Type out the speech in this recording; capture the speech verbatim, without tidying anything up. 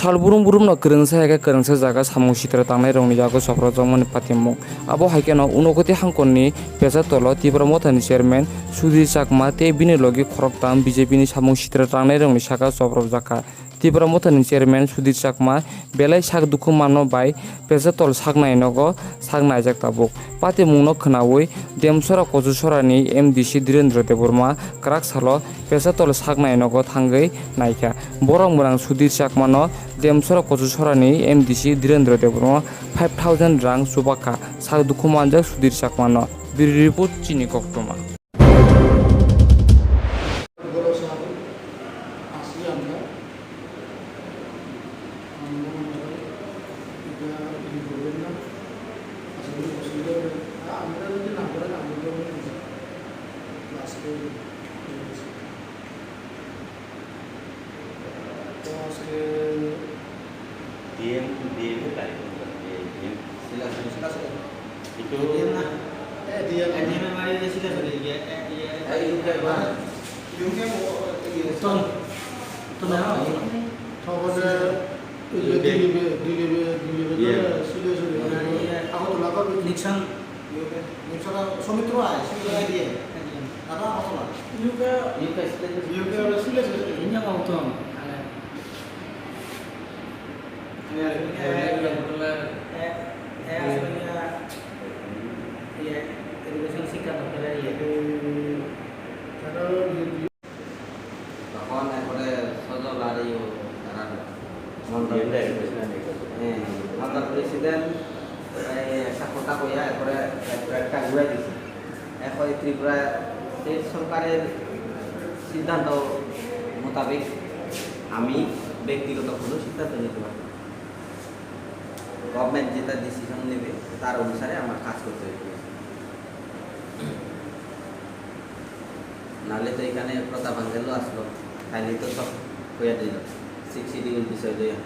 Sal burum burumno kwrwngsa hai khe kwrwngsa jaga samung sitra tangnairokni yago chopropjakmani patimung. Abo hai kheno Unokoti hangkorni Pesatolo Tipra Mothani chairman Sudhir Chakma tei bini logi khoroktham B J P ni samung sitra tangnairokni saka chopropjakha. Tipra Mothani chairman Sudhir Chakma belai sak dukhu manma bai Pesatol saknai nogo sak naijak tabuk. Patimungno khwnaui Demsora Kochusorani M D C Dhirendra Debbarma kwrak salo Pesatol saknai nogo thangwi naikha. Borok mwrang Sudhir Chakmano Demsora Kochusorani M D C Dhirendra Debbarma five thousand rang chubakha. Sak dukhu manjak Sudhir Chakmano. Bureau report, chini koktwma. D M, D M ni tari ko, D M. Sila sila sila sila. Itu D M na. Eh, D M. Eh, D M mari sila sila ya. Eh, iya. Eh, itu kayak mana? Itu kayak mau, iya. Ton. Ton na. Thok ko se, iya, D M, D M, D M, iya, sila sila. Iya. Aku tuh lapar. Nixon. Iya, Nixon, Sumitro ai, Sumitro ai dia. Apa, apa lah? Iya, iya, sila sila. Iya, sila sila. Ini yang mau ton. তখন একবারে সজল আর এই ও তারা মন্ডল। হ্যাঁ, আমরা প্রেসিডেন্ট, এই একটা কথা কইয়া একবারে একটা ঘুরাই দিছি। এখন এই ত্রিপুরা স্টেট সরকারের সিদ্ধান্ত মোতাবেক আমি ব্যক্তিগত কোনো সিদ্ধান্ত নিতে পারবো না। গভর্নমেন্ট যেটা ডিসিশন নেবে, তার অনুসারে আমার কাজ করতে হবে। নাহলে তো এখানে প্রতাপ আঙ্কেলও আসলো, খালি তো সব কইয়া দিল, সিক্স শিডিউল বিষয় লইয়া।